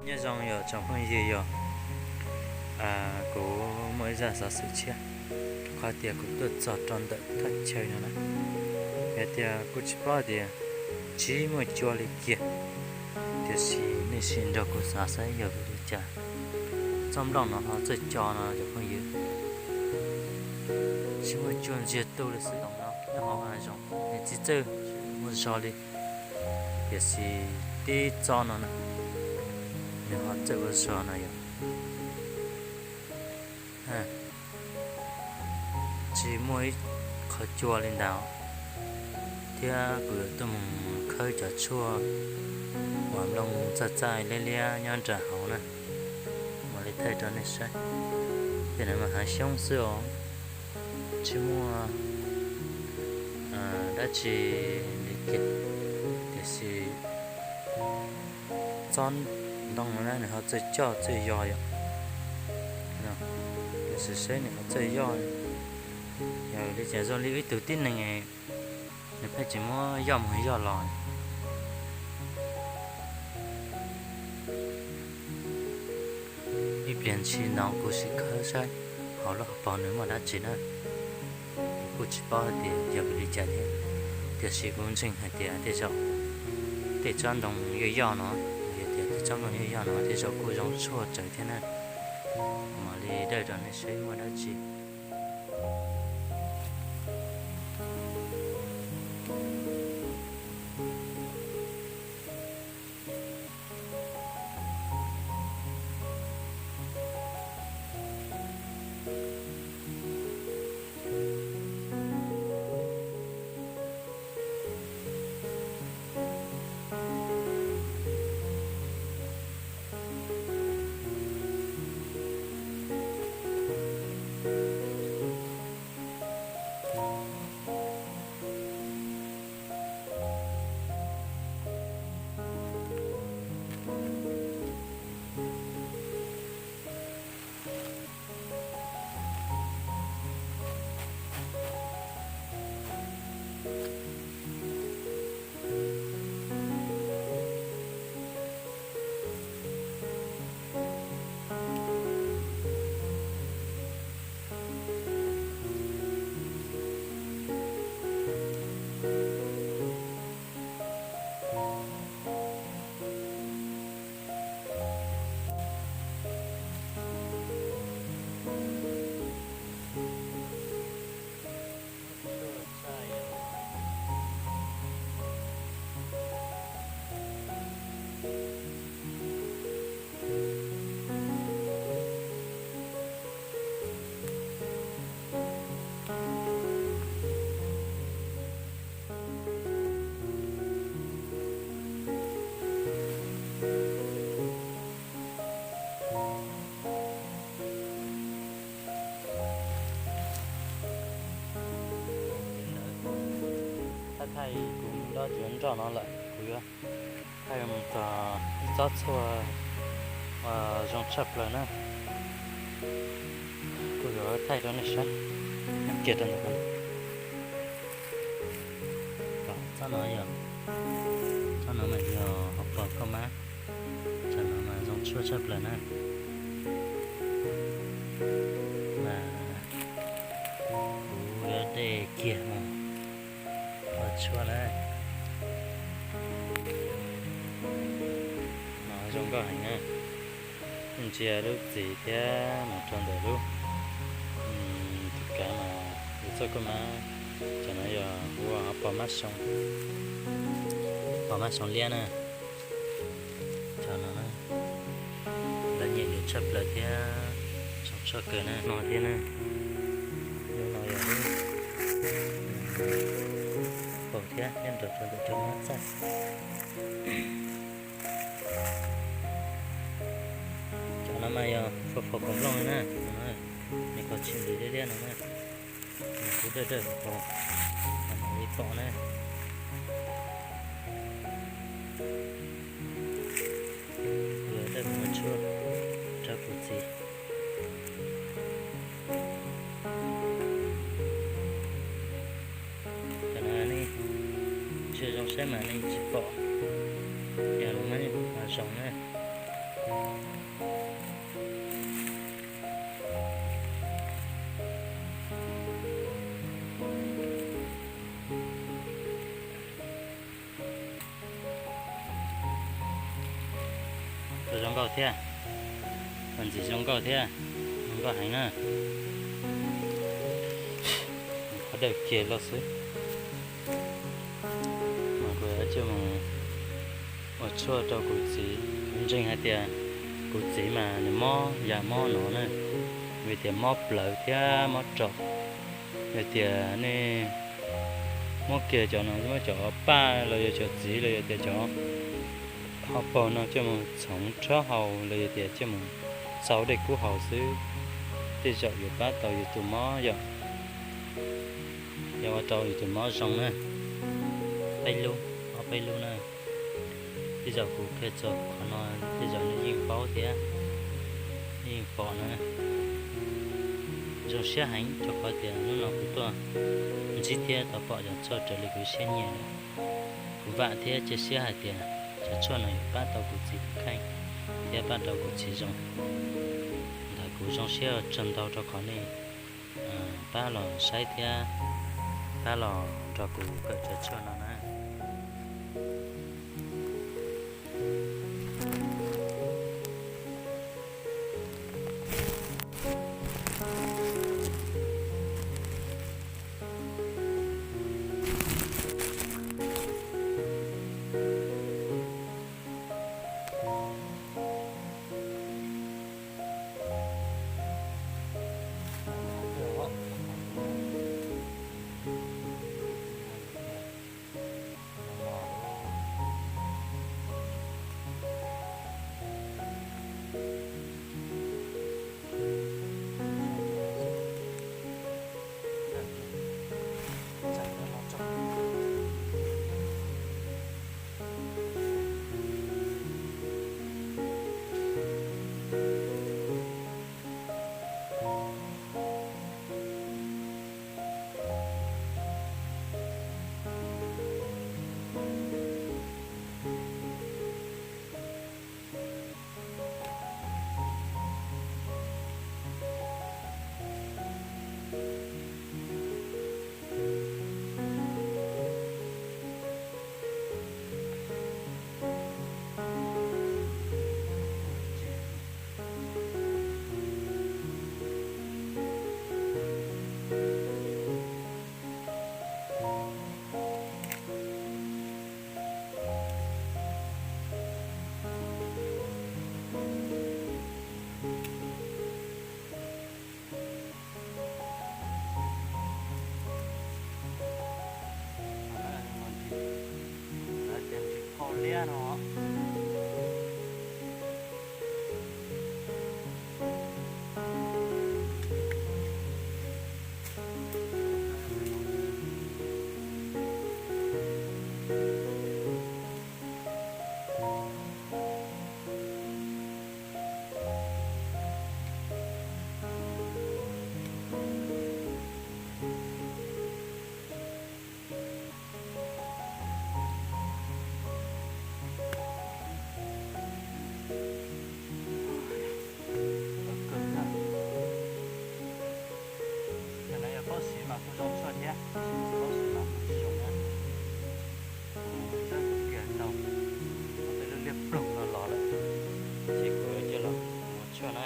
Nyob zoo yog tsoom phooj ywg, yog kuv muaj ib zaj xov xwm tshiab, rau qhov tias kuv tuaj txog rau ntawm thaj chaw no na, yog tias kuj tsis paub tias tsis muaj cua li kiag, tiam sis nej sim nrog kuv xav saib yog vim li cas tsob nplooj no ho txawj co no cov phooj ywg. Tsis muaj cua ntxiag tu li xwb no nyob hauv hav zoov, nws tsis txawj ua zog li, tiam sis tib tsob no na, nws ho txawj ua zog no yog tsis muaj ib qho cua li ntawd, thiab kuv yuav tuaj mus khawb cov tshuaj uas nplooj txaj txaj liab liab nyob nram hauv na, mam li thaij rau nej saib. Tej no mas hav xyoob xwb os, tsis muaj dab tsi li kiag, tiam sis tsob ntoo no nws ho txawj coj txawj yog yom. Nws sim saib nws ho txawj yoj, yog li cas zoo li ib tug tib neeg nws pheej tsis muab yoj mus yoj los. Ib pliag ntshis no kuv sim khawb saib hauv lub hauv paus nws muaj dab tsi na. Kuj tsis paub hais tias yog vim li cas thiab, tiam sis kuv ntseeg hais tias tej zaum tej tsob ntoo yoj yoj no, yog tias tej tsob ntoo yoj yoj no tej zaum kuj zoo tshuaj tsawv thiab na. Mam li dawj rau nej saib muaj dab tsi. Thaij thaij kuv mus nrog cuav nroj no lawm, kuv yuav thaij mus txog ib tsob tshuaj uas zoo tshaj plaws na. Kuv yuav thaij rau nej saib, kiag rau ntawm no. Tsob no yog, tsob no mas yog hauv paus kauj mab, tsob no mas zoo tshuaj tshaj plaws na. Mas kuv yuav de kiag mus ua tshuaj na. No zoo nkauj heev na. Ntsia lub txim thiab mus rau ntawm lub tus kav mas yog txoj kauj mab, cov no yog ua hauv paus mab soo, paus mab soo liab na. Cov no na, lawv nyiam nws tshaj plaws thiab zoo tshaj kawg na. No thiab na, lub no yog lub paus thiab nyob nraum rau ntawm cov mab txaj. Cov no mas yog faus faus kaus nplooj li na, nws kaus tshis ntws liab liab no na, nws kuj dawj dawj faus faus, mam li pom na. Kuv yuav dawj mus ua tshuaj rau kuv txiv. Cov no nej tsis zoo saib mas nej tsis pom, yog mas zoo na. Zoo nkauj thiab, ntxim zoo nkauj thiab, zoo nkauj heev na. Qhov dawb kiag loj xwb. Mas kuv yuav coj mus ua tshuaj rau kuv txiv. Kuv ntseeg hais tias kuv txiv mas nws mob yam mob no na, vim tias mob plawv thiab mob raum. Yog tias nej muab kiag cov no, muab cov paj los yog cov txiv los yog tias cov hauv paus no coj mus txhoov rhaub haus los yog tias coj mus txaus dej kub haus xwb, tej zaum yuav pab tau yus tus mob yom, yuav ua rau yus tus mob zoo na. Peb lub, ob peb lub na. Tej zaum kuv qhia txog qhov no tej zaum nej yeej paub thiab, nej yeej pom na. Zoo siab heev rau qhov tias hnub no kuv tuaj ntsib thiab tau pom cov tshuaj raws li kuv siab nyiam lawm. Kuv vam thiab cia siab hais tias cov tshuaj no yuav pab tau kuv txiv tus kheej thiab pab rau kuv txiv zoo. Ntawd kuv zoo siab tsaug ntau rau qhov nej pab los saib thiab pab los nrog kuv kawm cov tshuaj no na. Qau liab no. Cov no yog paub siv mas kuj zoo tshuaj thiab, paub siv mas kuj tsis zoo na. Kuv txawb kiag tau, kuv tej lub liaj ploog no los lawm, ces kuv yuav coj los ua tshuaj na.